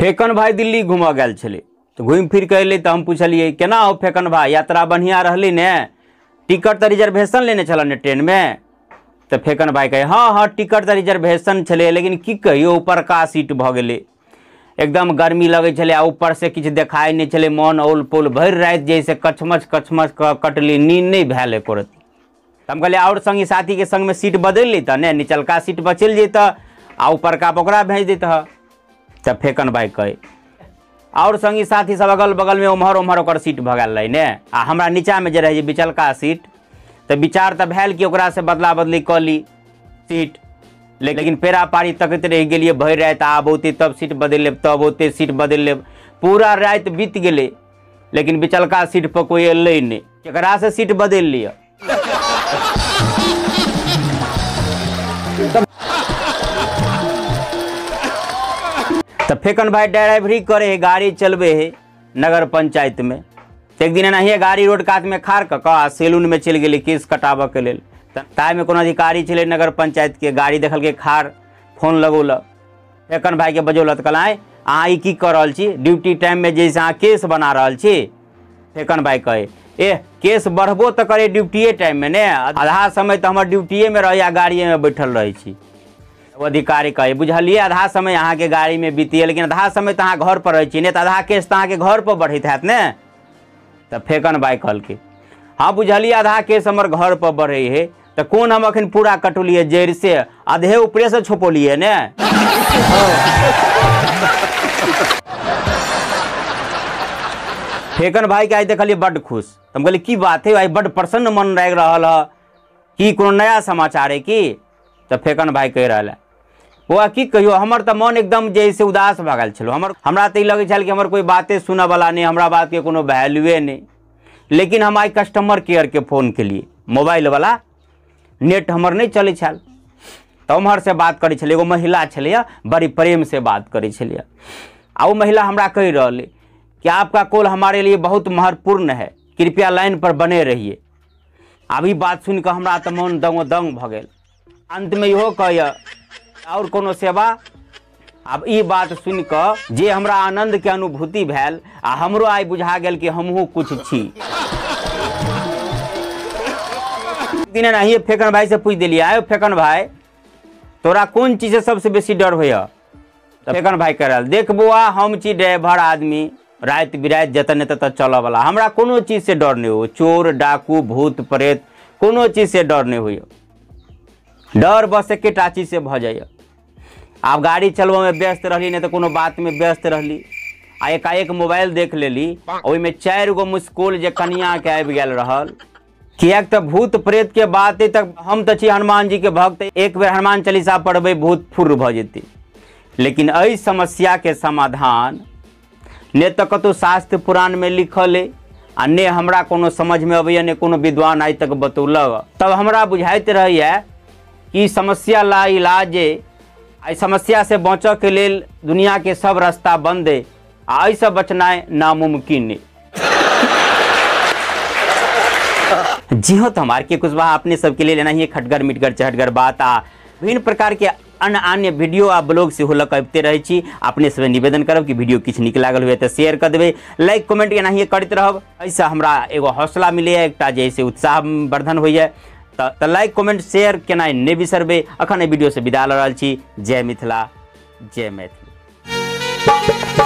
फेकन भाई दिल्ली घूमऽ गेल छलै तऽ घुमि फिर के अयलै तऽ हम पुछलियै केना हो फेकन भाई, यात्रा बढ़िआँ रहलै ने, टिकट तऽ रिजर्वेशन लेने छल ने ट्रेनमे? तऽ फेकन भाई कहे हाँ हाँ टिकट तऽ रिजर्वेशन छलै, लेकिन की कहियौ ऊपरका सीट भऽ गेलै, एकदम गर्मी लगै छलै आ ऊपरसँ किछु देखाइ नहि छलै, मन औल पौल भरि राति जे से कछमछ कछमछ कऽ कटली, नींद नहि भेल एको रत्ती। हम कहलियै आओर संगी साथीके संगमे सीट बदलि लैतह ने, निचलका सीट पर चलि जैतह आ ऊपरका पर ओकरा भेज दैतह। तऽ फेकन भाई कहे आओर संगी साथी सब अगल बगलमे ओम्हर ओम्हर ओकर सीट भऽ गेल रहै ने, आ हमरा नीचाँमे जे रहै जे बिचलका सीट, तऽ विचार तऽ भेल कि ओकरासँ बदला बदली कऽ ली सीट, लेकिन पेरा पारी तकैत रहि गेलियै भरि राति, आब औतै तब सीट बदलि लेब, तब औतै सीट बदलि लेब, पूरा राति बीत गेलै लेकिन बिचलका सीट पर कोइ एलै नहि, केकरासँ सीट बदलि लिअ। तऽ फेकन भाई ड्राइवरी करे है, गाड़ी चलबे है नगर पंचायत में, एक दिन एनाहिए गाड़ी रोड कातमे खाड़ कऽ कऽ आ सैलूनमे चलि गेलै केस कटाबऽके लेल। ताहिमे कोनो अधिकारी छलै नगर पंचायतके, गाड़ी देखलकै खाड़, फोन लगौलक, फेकन भाईके बजौलक, कहल आँय अहाँ ई की कऽ रहल छी, ड्यूटी टाइममे जे से अहाँ केस बना रहल छी। फेकन भाई कहे एह केस बढ़बो तऽ करे ड्यूटिए टाइममे ने, आधा समय तऽ हमर ड्यूटिएमे रहैए, गाड़िएमे बैठल रहै छी। अधिकारी कहे बुझलियै आधा समय अहाँके गाड़ीमे बीतियै, लेकिन आधा समय तऽ अहाँ घर पर रहै छी ने, तऽ आधा केस तऽ अहाँके घर पर बढ़ैत हैत ने। तऽ फेकन भाई कहलकै हाँ बुझलियै आधा केस हमर घर पर बढ़ै है, तऽ कोन हम अखन पूरा कटलियै जड़ि से, आधे ऊपरेसँ छोपलियै ने। फेकन भाई के आइ देखलियै बड्ड खुश, तऽ हम कहलियै की बात है आइ बड्ड प्रसन्न मन लागि रहल है, की कोनो नया समाचार है की? तऽ फेकन भाई कहि रहल है बौआ की कहियौ, हमर तऽ मन एकदम जे से उदास भऽ गेल छलौ, हमर हमरा तऽ ई लगै छल कि हमर कोइ बाते सुनऽवला नहि, हमरा बातके कोनो वैल्यूए नहि। लेकिन हम आइ कस्टमर केयरके फोन केलियै, मोबाइलवला नेट हमर नहि चलै छल, तऽ ओम्हरसँ बात करै छलै, एगो महिला छलैए, बड़ी प्रेमसँ बात करै छलैए, आ ओ महिला हमरा कहि रहल अइ कि आपका कॉल हमारे लिए बहुत महत्वपूर्ण है, कृपया लाइन पर बने रहिए। आब ई बात सुनिकऽ हमरा तऽ मन दंगो दंग भऽ गेल। अंतमे इहो कहैए और कोनो सेवा? आब ई बात सुनिकऽ जे हमरा आनंद के अनुभूति भेल आ हमरो आइ बुझा गेल कि हमहूँ कुछ छी। दिन एनाहिए फेकन भाई से पूछि देलियै, आयो फेकन भाई तोरा कोन चीजसँ सबसँ बेसी डर होइए? तऽ फेकन भाई कह रहल देख बौआ हम छी ड्राइवर आदमी, राति बिराति जतऽ ने ततऽ चलऽवला, हमरा कोनो चीजसँ डर नहि होइए, चोर डाकू भूत प्रेत कोनो चीजसँ डर नहि होइए, डर बस एकेटा चीजसँ भऽ जाइए। आब गाड़ी चलबऽमे व्यस्त रहली, नहि तऽ कोनो बातमे व्यस्त रहली, आ एकाएक मोबाइल देख लेली, ओहिमे 4 गो मिसकॉल जे कनियाके आबि गेल रहल, किएक तऽ भूत प्रेत के बात अइ तऽ हम तऽ छी हनुमान जी के भक्त, एक बेर हनुमान चालीसा पढ़बै भूत फुर्र भऽ जेतै। लेकिन एहि समस्याके समाधान ने तऽ कतहु शास्त्र पुराणमे लिखल अइ आ ने हमरा कोनो समझमे अबैए, ने कोनो विद्वान आइ तक बतौलक। तब हमरा बुझाइत रहैए कि समस्या ला इलाज अइ, एहि समस्यासँ बचऽके लेल दुनियाके सब रास्ता बंद अइ आ एहिसँ बचनाइ नामुमकिन अइ। जी हाँ, तो हम आर के कुशवाहा अपने सबके लेल एनाहिए खटगर मिटगर चहटगर बात आ विभिन्न प्रकारके अन्य अन्य वीडियो आ ब्लॉग सेहो लऽ कऽ अबिते रहै छी। अपने सबके निवेदन करब कि वीडियो किछु नीक लागल हुए तऽ शेयर कऽ देबै, लाइक कमेंट एनाहिए करैत रहब, एहिसँ हमरा एगो हौसला मिलैए, एकटा जे से उत्साह वर्धन होइए। तऽ लाइक कमेंट शेयर केनाइ नहि बिसरबै। अखन एहि वीडियोसँ विदा लऽ रहल छी। जय मिथिला, जय मैथिली।